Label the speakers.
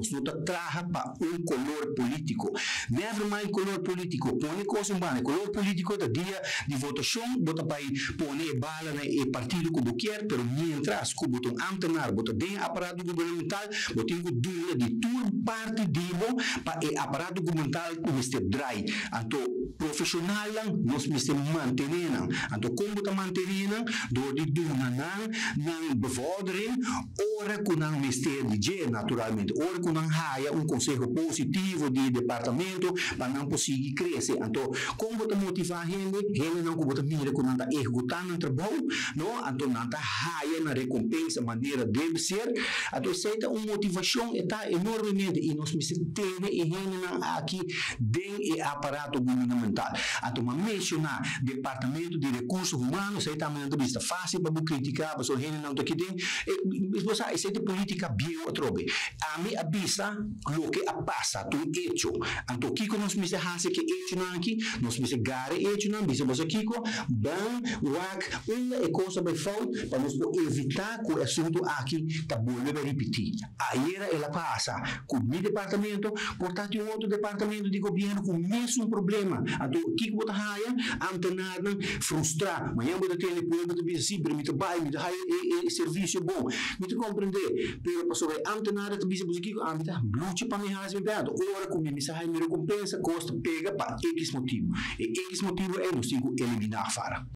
Speaker 1: Nos no ta traha pa un color politico. Never mind color politico. Pone cos un banda. Color politico ta dia di votacion, bo ta bay pone e bala na e partido cu bo kier, pero mientras cu bo ta un ambtenaar, bo ta den aparato gubernamental, bo tin cu duna di tur parti di bo pa e aparato gubernamental mester draai. Anto profesionalnan nos mester mantene nan. Anto con bo ta mantene nan? Door di duna nan nan bevordering ora cu nan mester di dje, naturalmente. Ora cu nan haya un conseho positivo di departamento pa nan por sigui crece. Anto con bo ta motiva hende? Hendenan cu bo ta mira cu nan ta ehecuta nan trabou, no? Anto nan ta haya nan recompensa manera debe ser. Anto esey ta un motivacion, e ta enormemente, y nos mester tene e hendenan aki den e aparato gubernamental. Anto m'a menciona Departamento di Recurso Humano, esey tambe nan ta bisa facil pa bo critica, pasobra hendenan ta aki den, bo sa, esey ta politica bieu atrobe. Ami a bisa loke a pasa, ta un hecho. Anto kico nos mester haci cu e hechonan aki? Nos mester gara e hechonan, bisa boso kico, ban wak unda e cos a bay fout pa nos por evita cu e asunto aki ta bolbe bay ripiti. Ayera el a pasa cu mi departamento, por ta tin un otro departamento di gobierno cu mesun problema. Anto kico bo ta haya? Ambtenaarnan frustra. Mañana bo ta tende pueblo ta bisa, si, pero mi ta bay, mi ta haya e servicio bon. Mi ta comprende, pero pasobra e ambtenaarnan ta bisa bo si kico, ami ta lucha pa mi haci mi bèn. Anto ora cu mi mester haya mi recompensa, cos ta pega pa X motibo. E X motibo ey nos tin cu elimina afara.